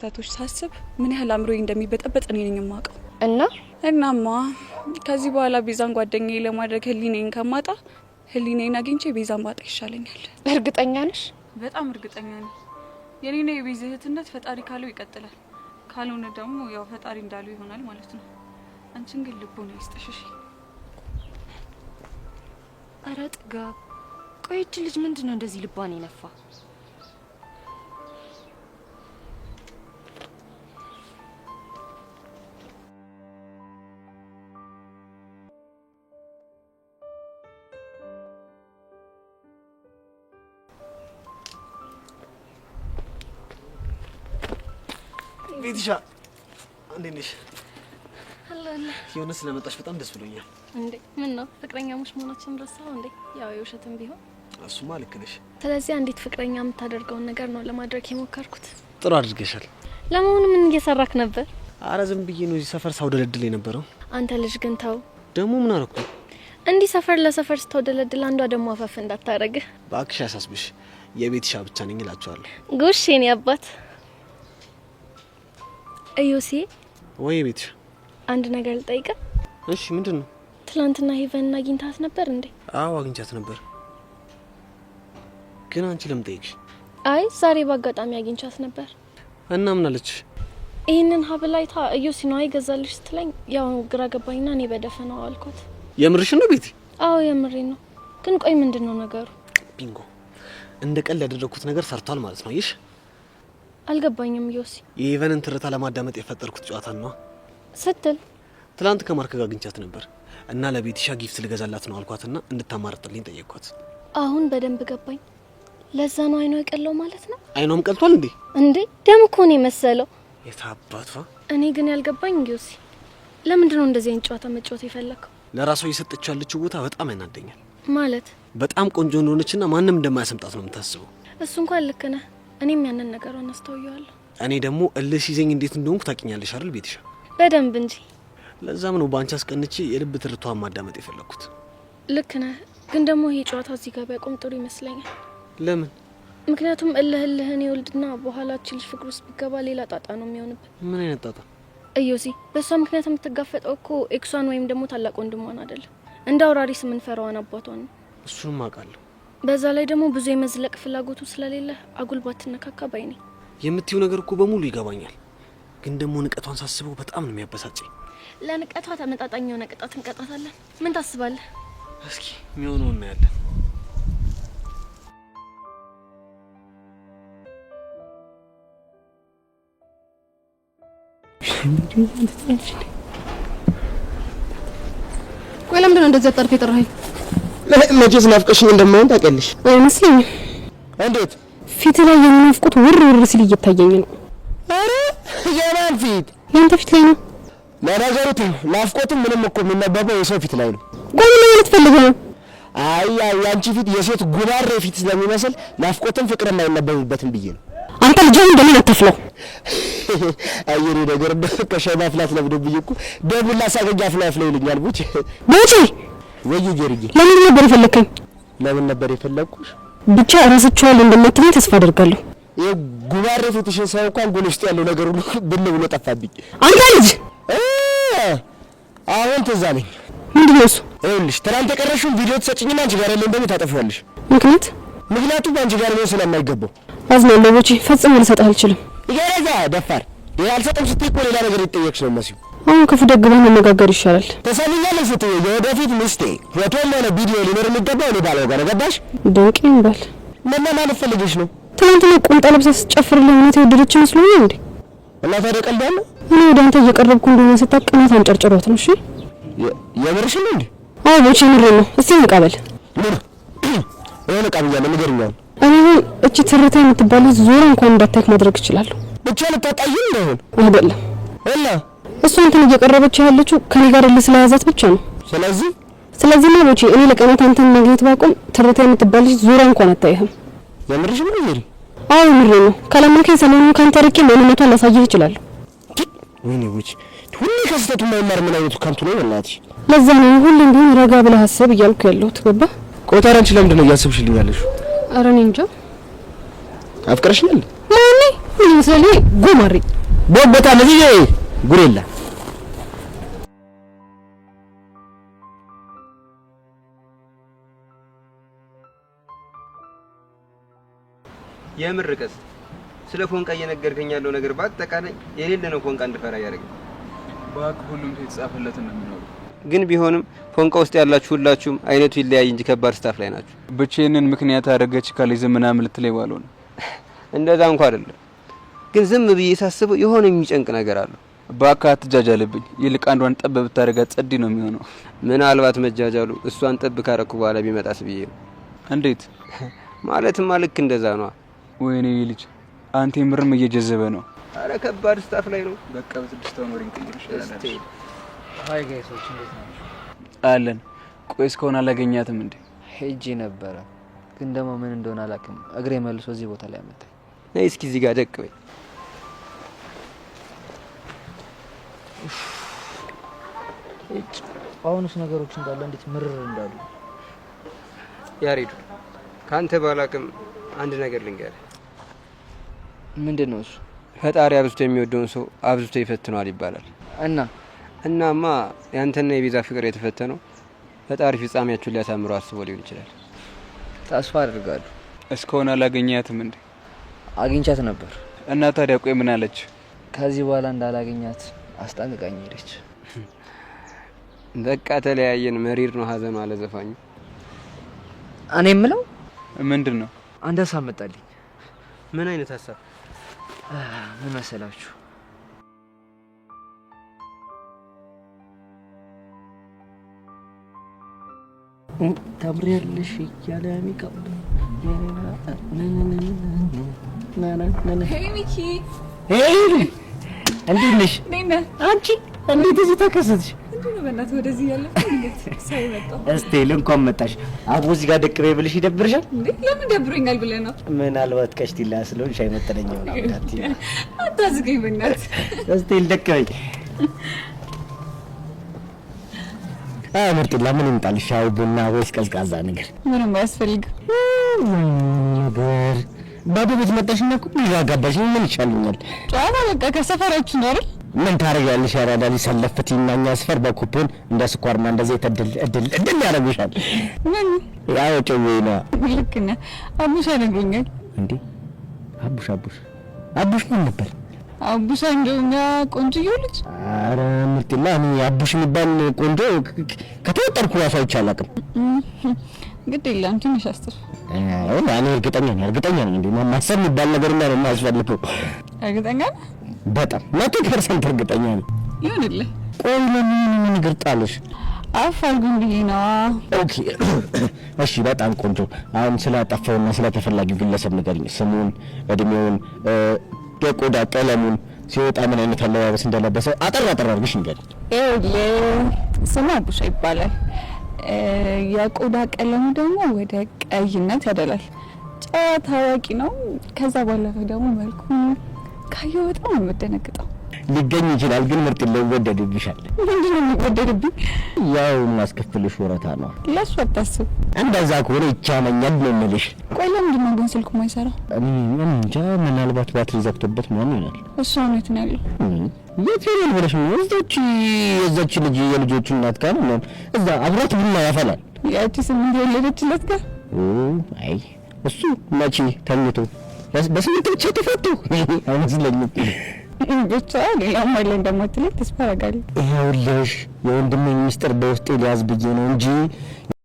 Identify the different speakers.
Speaker 1: ስህተቶች ሳስብ ምን ያህል አእምሮዬ እንደሚበጠበጥ እኔ ነኝ የማውቀው።
Speaker 2: እና?
Speaker 1: እናማ ከዚህ በኋላ ቤዛን ጓደኛዬ ለማድረግ ህሊኔን ከማጣ ህሊኔን አግኝቼ ቤዛን ባጣ ይሻለኛል።
Speaker 2: እርግጠኛ ነሽ?
Speaker 1: በጣም እርግጠኛ ነኝ። የኔና የቤዛ እህትነት ፈጣሪ ካለው ይቀጥላል፣ ካልሆነ ደግሞ ያው ፈጣሪ እንዳለው ይሆናል ማለት ነው። አንቺን ግን ልቦና ይስጥሽ። እሺ?
Speaker 3: ኧረ ጥጋብ! ቆይ ይህች ልጅ ምንድን ነው እንደዚህ ልቧን የነፋ?
Speaker 4: ቤትሻ፣ እንዴት ነሽ? የሆነ ስለመጣሽ በጣም ደስ ብሎኛል።
Speaker 5: እንዴ፣ ምን ነው ፍቅረኛሞች መሆናችንን ረሳኸው እንዴ? ያው የውሸትም ቢሆን።
Speaker 4: እሱማ ልክ ነሽ።
Speaker 5: ስለዚህ አንዲት ፍቅረኛ የምታደርገውን ነገር ነው ለማድረግ የሞከርኩት።
Speaker 4: ጥሩ አድርገሻል።
Speaker 5: ለመሆኑ ምን እየሰራክ ነበር?
Speaker 4: አረ ዝም ብዬ ነው እዚህ ሰፈር ሳውደለድል የነበረው።
Speaker 5: አንተ ልጅ ግን ተው።
Speaker 4: ደግሞ ምን አደረኩ?
Speaker 5: እንዲህ ሰፈር ለሰፈር ስታውደለድል አንዷ ደግሞ አፈፍ እንዳታረግህ።
Speaker 4: እባክሽ አሳስብሽ፣ የቤትሻ ብቻ ነኝ እላቸዋለሁ።
Speaker 5: ጎሽ የኔ አባት። እዮሲ።
Speaker 4: ወይ ቤትሻ።
Speaker 5: አንድ ነገር ልጠይቅህ።
Speaker 4: እሺ፣ ምንድን ነው?
Speaker 5: ትላንትና ሄቨንን አግኝታት ነበር እንዴ?
Speaker 4: አዎ፣ አግኝቻት ነበር። ግን አንቺ ለምን ጠየቅሽ?
Speaker 5: አይ፣ ዛሬ በአጋጣሚ አግኝቻት ነበር።
Speaker 4: እና ምን አለች?
Speaker 5: ይህንን ሀብል አይታ እዮሲ ነው አይገዛልሽ ስትለኝ ያው ግራ ገባኝና እኔ በደፈናው አልኳት።
Speaker 4: የምርሽን ነው ቤቲ?
Speaker 5: አዎ፣ የምሬ ነው። ግን ቆይ ምንድን ነው ነገሩ?
Speaker 4: ቢንጎ! እንደ ቀልድ ያደረግኩት ነገር ሰርቷል ማለት ነው። አየሽ?
Speaker 5: አልገባኝም ዮሲ።
Speaker 4: የሄቨንን ትርታ ለማዳመጥ የፈጠርኩት ጨዋታ ነው።
Speaker 5: ስትል?
Speaker 4: ትላንት ከማርክ ጋር አግኝቻት ነበር እና ለቤቲሻ gift ልገዛላት ነው አልኳትና እንድታማርጥልኝ ጠየቅኳት።
Speaker 5: አሁን በደንብ ገባኝ። ለዛ ነው አይኗ የቀላው ማለት ነው።
Speaker 4: አይኗም ቀልቷል እንዴ?
Speaker 5: እንዴ፣ ደም እኮ ነው የመሰለው።
Speaker 4: የታባቷ።
Speaker 5: እኔ ግን ያልገባኝ ዮሲ፣ ለምንድን ነው እንደዚህ አይነት ጨዋታ መጫወት የፈለግከው?
Speaker 4: ለራሷ እየሰጠችው ያለችው ቦታ በጣም ያናደኛል።
Speaker 5: ማለት?
Speaker 4: በጣም ቆንጆ እንደሆነችና ማንም እንደማያሰምጣት ነው የምታስበው።
Speaker 5: እሱ እንኳን ልክ ነህ። እኔም ያንን ነገሯን አስተውየዋለሁ።
Speaker 4: እኔ ደግሞ እልህ ሲይዘኝ እንዴት እንደሆንኩ ታውቂኛለሽ አይደል ቤትሻ?
Speaker 5: በደንብ እንጂ።
Speaker 4: ለዛም ነው በአንቺ አስቀንቼ የልብ ትርቷን ማዳመጥ የፈለግኩት።
Speaker 5: ልክ ነህ። ግን ደግሞ ይሄ ጨዋታ እዚህ ጋር ቢያቆም ጥሩ ይመስለኛል።
Speaker 4: ለምን?
Speaker 5: ምክንያቱም እልህ እልህን ይወልድና በኋላ እቺ ልጅ ፍቅር ውስጥ ቢገባ ሌላ ጣጣ ነው የሚሆንብን።
Speaker 4: ምን አይነት ጣጣ?
Speaker 5: እዮሲ፣ በእሷ ምክንያት የምትጋፈጠው እኮ ex ሷን ወይም ደግሞ ታላቅ ወንድሟን አይደለም። እንደ አውራሪስ የምንፈራዋን አባቷን ነው።
Speaker 4: እሱንም አውቃለሁ።
Speaker 5: በዛ ላይ ደግሞ ብዙ የመዝለቅ ፍላጎቱ ስለሌለ አጉል ባትነካካ ባይ ነኝ።
Speaker 4: የምትይው ነገር እኮ በሙሉ ይገባኛል። ግን ደግሞ ንቀቷን ሳስበው በጣም ነው የሚያበሳጨኝ።
Speaker 5: ለንቀቷ ተመጣጣኝ የሆነ ቅጣት እንቀጣታለን። ምን ታስባለህ?
Speaker 4: እስኪ የሚሆነው እናያለን።
Speaker 2: ቆይ ለምንድን ነው እንደዚህ አጣድፈህ የጠራኸኝ?
Speaker 6: መቼስ ናፍቀሽኝ እንደማይሆን ታውቂያለሽ።
Speaker 2: አይመስለኝም።
Speaker 6: እንዴት?
Speaker 2: ፊት ላይ የሚናፍቁት ውር ውር ሲል እየታየኝ ነው።
Speaker 6: ኧረ የማን ፊት?
Speaker 2: የአንተ ፊት ላይ ነው።
Speaker 6: ለነገሩ ተይው፣ ናፍቆትም ምንም እኮ የሚነበበው የሰው ፊት ላይ ነው።
Speaker 2: ቆይ ምን ማለት ፈልገህ ነው?
Speaker 6: አይ ያው የአንቺ ፊት የሴት ጉባሬ ፊት ስለሚመስል ናፍቆትም ፍቅርም አይነበብበትም ብዬ ነው።
Speaker 2: አንተ ልጅ አሁን እንደምን አታፍለው።
Speaker 6: አየሩ ነገር ከሻይ ማፍላት ለምዶብኝ እኮ ደሙን ላሳገኝ አፍላ አፍላ ይሉኛል። ቡች።
Speaker 2: ቡቺ።
Speaker 6: ወይ ጀርዬ።
Speaker 2: ለምን ነበር የፈለግከኝ?
Speaker 6: ለምን ነበር የፈለግኩሽ?
Speaker 2: ብቻ እረስቸዋለሁ እንደማትለኝ ተስፋ አደርጋለሁ።
Speaker 6: ይሄ ጉባሬ ፊትሽን ሳይ እንኳን ጎን ውስጥ ያለው ነገር ሁሉ ብን ብሎ ጠፋብኝ።
Speaker 2: አንተ ልጅ።
Speaker 6: አሁን ትዝ አለኝ።
Speaker 2: ምንድን ነው እሱ?
Speaker 6: ይኸውልሽ፣ ትናንት የቀረሽውን ቪዲዮ ትሰጭኝና አንቺ ጋር ያለውን ደግሞ ታጠፊዋለሽ።
Speaker 2: ምክንያት?
Speaker 6: ምክንያቱም አንቺ ጋር መሆን ስለማይገባው።
Speaker 2: አዝናለሁ ቦቼ፣ ፈጽሞ ልሰጥህ አልችልም።
Speaker 6: ይገረዛ ደፋር፣ ሌላ አልሰጥም ስትይ እኮ ሌላ ነገር የተጠየቅሽ ነው መስዩ።
Speaker 2: አሁን ክፉ ደግ ብለህ መነጋገር ይሻላል።
Speaker 6: ተሰሚኛለሽ ስትይ የወደፊት ሚስቴ ፎቶም ሆነ ቪዲዮ ሊኖር የሚገባው እኔ ባለው ጋር ነው። ገባሽ?
Speaker 2: ድንቅ ይባል።
Speaker 6: ምን ማለት ፈልገሽ ነው?
Speaker 2: ትናንትና ቁምጣ ለብሳ ስትጨፍርልህ እውነት የወደደች መስሎኝ ነው እንዴ?
Speaker 6: እና ታዲያ ቀልድ አለ?
Speaker 2: እኔ ወደ አንተ እየቀረብኩ እንደሆነ ስታውቅ ቅናት አንጨርጭሯት ነው። እሺ?
Speaker 6: የምርሽን ነው እንዴ?
Speaker 2: አዎ ቦቼ፣ የምሬን ነው። እስቲ እንቃበል።
Speaker 6: ምን? ይሄን ዕቃ ብያለሁ፣ ንገሪኝ አሁን።
Speaker 2: እኔ አሁን እቺ ትርታ የምትባል ዞራ እንኳን እንዳታይክ ማድረግ እችላለሁ።
Speaker 6: ብቻ ልታጣይኝ እንዳይሆን።
Speaker 2: አይደለም።
Speaker 6: እና?
Speaker 2: እሷ እንትን እየቀረበች ያለችው ከኔ ጋር እልህ ስለያዛት ብቻ ነው።
Speaker 6: ስለዚህ?
Speaker 2: ስለዚህ ነው ቦቼ፣ እኔ ለቀናት አንተን ማግኘት ባቆም ትርታ የምትባል ልጅ ዞራ እንኳን አታይህም።
Speaker 6: የምርሽን ነው ዜሪ?
Speaker 2: አዎ የምሬን ነው። ካላመንከኝ ሰሞኑን ካንተ ርቄ ማንነቷን ላሳይህ እችላለሁ።
Speaker 6: ወይኔ ጉድ! ሁሌ ከስህተቱ የማይማር ምን አይነቱ ከንቱ ነው በእናትሽ።
Speaker 2: ለዛ ነው ሁሌም ቢሆን ረጋ ብለህ አስብ እያልኩ ያለሁት። ገባ?
Speaker 6: ቆይ ታዲያ አንቺ ለምንድን ነው እያሰብሽልኝ ያለሽው?
Speaker 2: ኧረ እኔ እንጃ።
Speaker 6: አፍቅረሽኛል?
Speaker 2: ማኔ ምን ይመስላል ይሄ ጉማሬ?
Speaker 6: ቦታ ለዚህ ጉሬላ።
Speaker 7: የምር ቀስ ስለ ፎንቃ እየነገርከኝ ያለው ነገር በአጠቃላይ የሌለ ነው። ፎንቃ እንድፈራ ያደረገኝ።
Speaker 8: እባክህ፣ ሁሉም ሰው የተጻፈለትን ነው የሚኖረው።
Speaker 7: ግን ቢሆንም ፎንቃ ውስጥ ያላችሁ ሁላችሁም አይነቱ ይለያይ እንጂ ከባድ stuff ላይ ናችሁ።
Speaker 8: ብቻዬንን ምክንያት አደረገች ካለኝ ምናምን ልትለኝ ባልሆነ።
Speaker 7: እንደዛ እንኳ አይደለም፣ ግን ዝም ብዬ ሳስበው የሆነ የሚጨንቅ ነገር አለው።
Speaker 8: እባክህ አትጃጃልብኝ። ይልቅ አንዷን ጠብ ብታደርጋት ጸዲ ነው የሚሆነው።
Speaker 7: ምናልባት መጃጃሉ እሷን ጠብ ካረኩ በኋላ ቢመጣስ ብዬ ነው።
Speaker 8: እንዴት?
Speaker 7: ማለትማ ልክ እንደዛ ነዋ።
Speaker 8: ወይኔ ልጅ፣ አንተ የምርም እየጀዘበ ነው።
Speaker 7: አረ ከባድ stuff ላይ ነው።
Speaker 8: በቃ በስድስት ወር እንቀይር ይሻላል።
Speaker 9: Hi guys ኦች፣ እንዴት ናችሁ?
Speaker 8: አለን። ቆይ እስካሁን አላገኛትም እንዴ?
Speaker 9: ሄጄ ነበረ፣ ግን ደግሞ ምን እንደሆነ አላውቅም። እግሬ መልሶ እዚህ ቦታ ላይ አመጣኝ።
Speaker 7: ነይ እስኪ እዚህ ጋር ደቅ በይ።
Speaker 9: አሁንስ ነገሮች እንዳለ እንዴት ምርር እንዳሉ።
Speaker 7: ያሬዱ፣ ከአንተ ባላቅም አንድ ነገር ልንገርህ።
Speaker 9: ምንድን ነው እሱ?
Speaker 7: ፈጣሪ አብዝቶ የሚወደውን ሰው አብዝቶ ይፈትነዋል ይባላል።
Speaker 9: እና?
Speaker 7: እናማ ያንተና የቤዛ ፍቅር የተፈተነው ፈጣሪ ፍጻሜያችሁን ሊያሳምረው አስቦ ሊሆን ይችላል።
Speaker 9: ተስፋ አድርጋለሁ።
Speaker 8: እስካሁን አላገኛትም እንዴ?
Speaker 9: አግኝቻት ነበር።
Speaker 8: እና ታዲያ ቆይ ምን አለች?
Speaker 9: ከዚህ በኋላ እንዳላገኛት አስጠንቅቃኝ ሄደች።
Speaker 7: በቃ ተለያየን፣ መሪር ነው ሀዘኑ አለ ዘፋኙ።
Speaker 9: እኔ የምለው
Speaker 8: ምንድን ነው?
Speaker 9: አንድ ሀሳብ መጣልኝ።
Speaker 7: ምን አይነት ሀሳብ?
Speaker 9: ምን መሰላችሁ?
Speaker 6: ታምሪያለሽ እያለ ሚቀብ
Speaker 1: Hey ሚኪ።
Speaker 6: Hey፣ እንዴት ነሽ?
Speaker 1: እንዴት ነህ?
Speaker 6: አንቺ እንዴት እዚህ ተከሰትሽ?
Speaker 1: እንዴት ነው በእናትህ ወደዚህ ያለፍኩ ድንገት ሳይ መጣሁ።
Speaker 6: እስቴል እንኳን መጣሽ። አቦ እዚህ ጋር ደቅ በይ ብልሽ ይደብርሻል?
Speaker 1: እንዴ፣ ለምን ደብሮኛል ብለህ ነው?
Speaker 6: ምናልባት ቀሽቲላ ስለሆንሽ አይመጥነኝ ይሆናል እንዳትዪ።
Speaker 1: አታዝገኝ በእናትህ።
Speaker 6: እስቴል ደቅ በይ። ምርጥላ ምን ይምጣልሽ? ሻይ ቡና ወይስ ቀዝቃዛ ነገር?
Speaker 1: ምንም አያስፈልግም።
Speaker 6: ነገር ባዶ ቤት መጣሽና እኮ ግራ አጋባሽ። ምን ይሻለኛል?
Speaker 1: ጨዋታ በቃ ከሰፈራችሁ ነው አይደል?
Speaker 6: ምን ታደርጊያለሽ? ያራዳ ልጅ ሰለፍቲና እኛ ሰፈር በኩፖን እንደ ስኳርና እንደ ዘይት እድል እድል እድል ያደርጉሻል።
Speaker 1: ምን?
Speaker 6: ያው ጭዌ ነው።
Speaker 1: ልክ ነህ። አቡሻ ነግሮኛል።
Speaker 6: እንዴ፣ አቡሽ አቡሽ አቡሽ ምን ነበር?
Speaker 1: አቡሻ እንደውም ያ ቆንጆዬው ልጅ።
Speaker 6: ኧረ ምርጥላ፣ እኔ አቡሽ የሚባል ቆንጆ ከተወጠርኩ እራሱ አይቼ አላውቅም።
Speaker 1: ግድ የለም፣ ትንሽ አስጥር።
Speaker 6: እኔ እርግጠኛ ነኝ፣ እርግጠኛ ነኝ። እንዴ፣ ማሰብ የሚባል ነገር ነው የማያስፈልገው።
Speaker 1: እርግጠኛ ነህ?
Speaker 6: በጣም 100% እርግጠኛ ነኝ።
Speaker 1: ይሁንልህ።
Speaker 6: ቆይ ለምን ምን ነገር ጣለሽ?
Speaker 1: አፍ አድርጉኝ ብዬ ነዋ።
Speaker 6: Okay እሺ፣ በጣም ቆንጆ። አሁን ስላጠፋውና ስለተፈላጊው ግለሰብ ንገሪኝ። ስሙን፣ እድሜውን፣ የቆዳ ቀለሙን፣ ሲወጣ ምን አይነት አለባበስ እንደለበሰ አጠር አጠር አድርገሽ ንገሪኝ።
Speaker 1: ይኸውልህ፣ ስሙ አቡሻ ይባላል። የቆዳ ቀለሙ ደግሞ ወደ ቀይነት ያደላል። ጨዋ ታዋቂ ነው። ከዛ ባለፈ ደግሞ መልኩ ካየው በጣም ነው የምደነግጠው።
Speaker 6: ሊገኝ ይችላል፣ ግን ምርጥ ይወደድብሻል።
Speaker 1: ምንድን ነው የሚወደድብኝ?
Speaker 6: ያው የማስከፍልሽ ወረታ ነው።
Speaker 1: ለሱ አታስብ።
Speaker 6: እንደዛ ከሆነ ይቻመኛል ነው የምልሽ።
Speaker 1: ቆይ ለምንድን ነው ግን ስልኩ የማይሰራው?
Speaker 6: እኔ እንጃ፣ ምናልባት ባትሪ ዘግቶበት ምናምን ይሆናል።
Speaker 1: እሱ አሁን የት ነው ያለው?
Speaker 6: የት ይሆናል ብለሽ ነው? እዛች የዛች ልጅ የልጆቹ እናት ጋር ነው። እዛ አብሯት ቡና ያፈላል።
Speaker 1: ያቺ 8 የወለደችለት ጋር?
Speaker 6: አይ፣ እሱ መቼ ተኝቶ በ8 ብቻ ተፈቶ አይመስለኝም።
Speaker 1: ብቻ ሌላም አለ እንደማትለኝ ተስፋ አደርጋለሁ።
Speaker 6: ይኸውልሽ፣ የወንድሜን ሚስጥር በውስጤ ሊያዝ ብዬ ነው እንጂ።